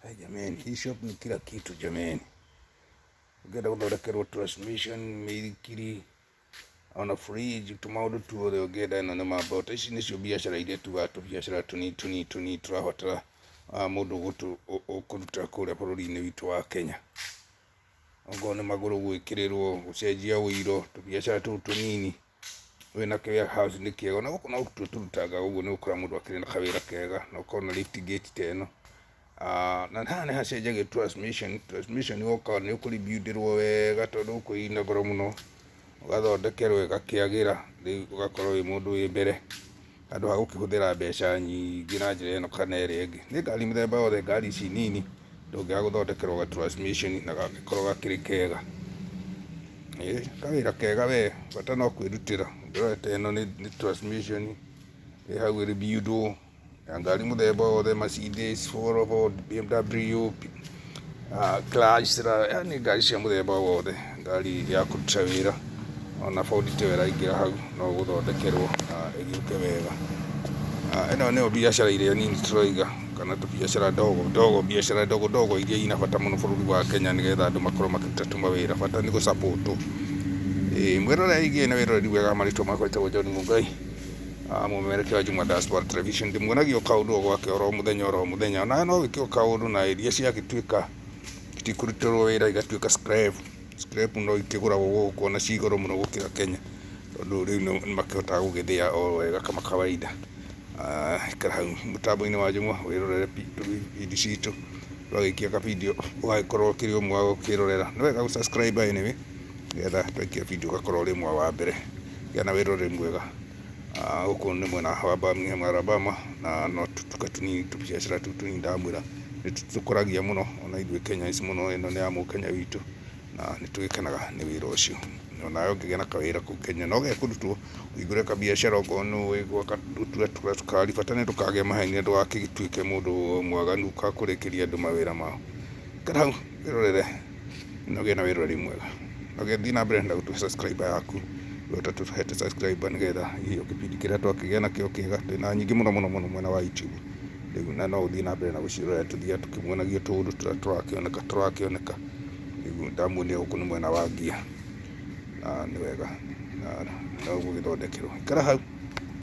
Hey, jameni, hii shop ni kila kitu jameni. Ũngĩenda gũthondekerwo transmission, mĩithikiri, ona fridge, tũmaũndũ tuothe ũngĩenda ĩno nĩ mambota. Ici nĩcio biacara iria tugaga tũbiacara tũnini tũnini tũnini tũrabatara mũndũ ũkũruta kũrĩa bũrũri-inĩ witũ wa Kenya. Okorwo nĩ magũrũ gwĩkĩrĩrwo, gũcenjia ũiro, tũbiacara tũu tũnini wĩna warehouse nĩ kĩega. Ona gũkũ no tũrutaga ũguo nĩ ũgũkora mũndũ akĩrĩ na kawĩra kega na ũkorwo na lift gate ta ĩno. Na haha nĩ hacenjagio transmission, transmission woka nĩ ũkũ rebuild ĩrwo wega tondũ gũkũ ina goro mũno, ũgathondekerwo ĩgakĩagĩra, rĩu ũgakorwo wĩ mũndũ wĩ mbere handũ ha gũkĩhũthĩra mbeca nyingĩ na njĩra ĩno kana ĩrĩa ĩngĩ. Nĩ ngari mĩthemba yothe, ngari ici nini ndũngĩaga gũthondekerwo ga transmission na gangĩkorwo gakĩrĩ kega. Ĩ kawĩra kega we, bata no kwĩrutĩra. Ndĩrona ta ĩno nĩ transmission ĩ hau ĩ rebuild wo ya ngari mũthemba wothe Mercedes, Volvo, BMW, Chrysler, yani ngari cia mũthemba wothe, ngari ya kũruta wĩra ona Ford ta ĩyo ĩraingĩra hau no ũgũthondekerwo na ĩgĩũke wega. Ĩno nĩyo biacara ĩrĩa nini tũraiga kana tũbiacara ndogo ndogo, biacara ndogo ndogo iria ina bata mũno bũrũri wa Kenya nĩgetha andũ makorwo makĩruta tũmawĩra, bata nĩ gũ support wo. Ĩĩ mwĩroreri gĩa na wĩroreri wega marĩtwa makwa njĩtagwo John Mungai, mũmemerekia wa Juma Diaspora Television, ndĩmuonagia o kaũndũ o gwake oro mũthenya oro mũthenya, onawe no wĩke o kaũndũ na iria ciagĩtuĩka itikũrutĩrwo wĩra igatuĩka scrap, scrap no ikĩgũragwo gũkũ ona ci goro mũno gũkĩra Kenya, tondũ rĩu nĩ makĩhotaga gũgĩthĩa o wega kama kawaida. Ikara hau mũtambo-inĩ wa Juma wĩrorere ibindi citũ, twagĩikia ka video ũgagĩkorwo ũkĩrĩ ũmwe wa gũkĩrorera. Nĩ wega gũ subscribe anyway, nĩgetha twaikia video ũgakorwo ũrĩ ũmwe wa mbere. Gĩa na wĩroreri mwega. Gũkũ nĩ mwena wa Birmingham, Alabama, na no tũtuka tũnini tũbiacara tũu tũnini ndamwĩra nĩ tũtũkũragia mũno ona ithuĩ Kenyans mũno, ĩno nĩ ya mũkenya witũ na nĩ tũgĩkenaga nĩ wĩra ũcio. Onawe ũngĩgĩa na kawĩra kũu Kenya no gekũrutwo ũhingũre kabiacara okorwo nĩ ũĩ gwaka gũtura tũkari, bata nĩ ndũkagĩe maheni na ndũgagĩtuĩke mũndũ mwaganu wa kũrĩkĩria andũ mawĩra mao. Ikara hau wĩrorere na ũgĩe na wĩroreri mwega. Na ũgĩthiĩ na mbere na gũtua subscriber yaku we ũtatũhete subscriber nĩgetha hihi o kĩbindi kĩrĩa twakĩgĩa nakĩo kĩega twĩna nyingĩ mũno mũno mũno mwena wa YouTube rĩu na no ũthiĩ na mbere na gũciĩrorera tũthiaga tũkĩmuonagia tũũndũ tũrĩa tũrakĩoneka tũrakĩoneka. Rĩu ndamuonia gũkũ nĩ mwena wa ngia na nĩ wega na no ũgũgĩthondekerwo. Ikara hau.